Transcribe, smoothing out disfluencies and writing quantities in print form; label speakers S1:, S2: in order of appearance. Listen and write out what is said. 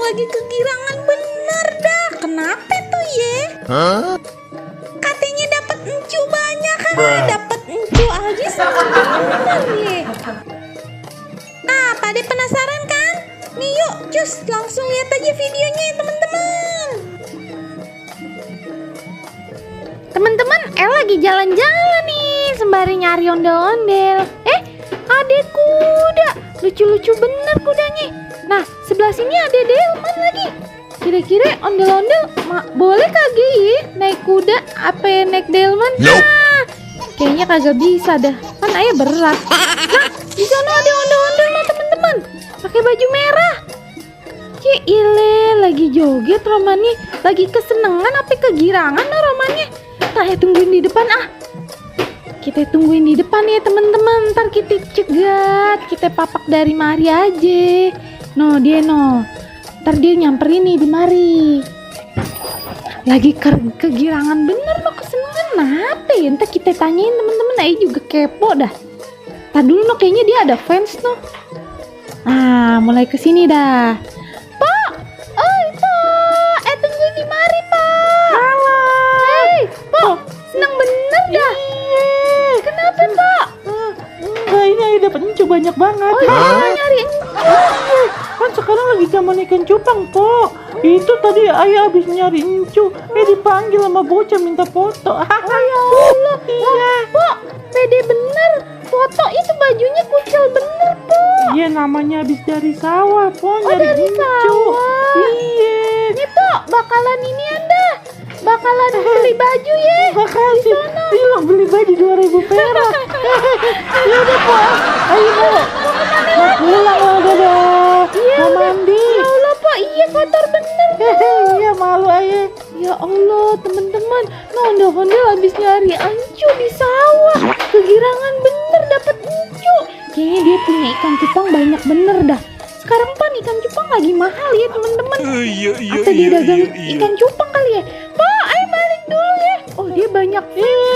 S1: lagi kegirangan bener dah. Kenapa tuh ye? Katanya dapat encu banyak, dapat encu aja bener ye. Nah, pada penasaran kan? Nih yuk, cus langsung lihat aja videonya ya teman-teman. Teman-teman, El lagi jalan-jalan nih sembari nyari ondel-ondel. Ada kuda, lucu-lucu bener kudanya. Nah, sebelah sini ada delman lagi. Kira-kira ondel-ondel boleh kagak ya naik kuda apa naik delman? Nah, kayaknya kagak bisa dah, kan ayah berat. Nah, di sana ada ondel-ondel loh teman-teman, pakai baju merah. Cile lagi joget Romani, lagi kesenangan apa kegirangan loh Romani. Nah, tungguin di depan ah. Kita tungguin di depan ya teman-teman. Ntar kita cegat, kita papak dari mari aja. No dia no. Ntar dia nyamperin nih di mari. Lagi kegirangan bener lo, kesenangan apa ya? Ntar kita tanyain teman-teman. Ayo juga kepo dah. Ntar dulu no, kayaknya dia ada fans no. Nah, mulai kesini dah. Pak, oi Pak, tungguin di mari Pak.
S2: Halo.
S1: Hei, Pak, senang bener dah. Kenapa Pak?
S2: Nah, ini ayah dapat encu banyak banget.
S1: Oh iya, nyari encu.
S2: Kan sekarang lagi zaman ikan cupang, Pok. Itu tadi ayah habis nyari encu. Dipanggil sama bocah minta foto.
S1: Oh ya Allah.
S2: Iya.
S1: Pok, pede bener. Foto itu bajunya kucel bener, Pok.
S2: Iya, namanya habis dari sawah, Pok.
S1: Oh,
S2: Nyari
S1: dari
S2: encu.
S1: sawah.
S2: Iya.
S1: Nih, Pok, bakalan ini Anda. Bakalan beli baju ya.
S2: Makasih. Bilang beli baju 2.000 perak. Ya udah, Pok. Ayo, Pok. Mau pulang lah, dadah. Mau mandi.
S1: Ya Allah, Pak, iya kotor bener.
S2: Iya, malu ayah.
S1: Ya Allah, teman-teman, ondel-ondel habis nyari encu di sawah. Kegirangan bener dapet encu. Kayaknya dia punya ikan cupang banyak bener dah. Sekarang pan ikan cupang lagi mahal ya teman-teman. Atau dia dagang ikan cupang kali ya. Pak, ayo balik dulu ya. Oh, dia banyak fans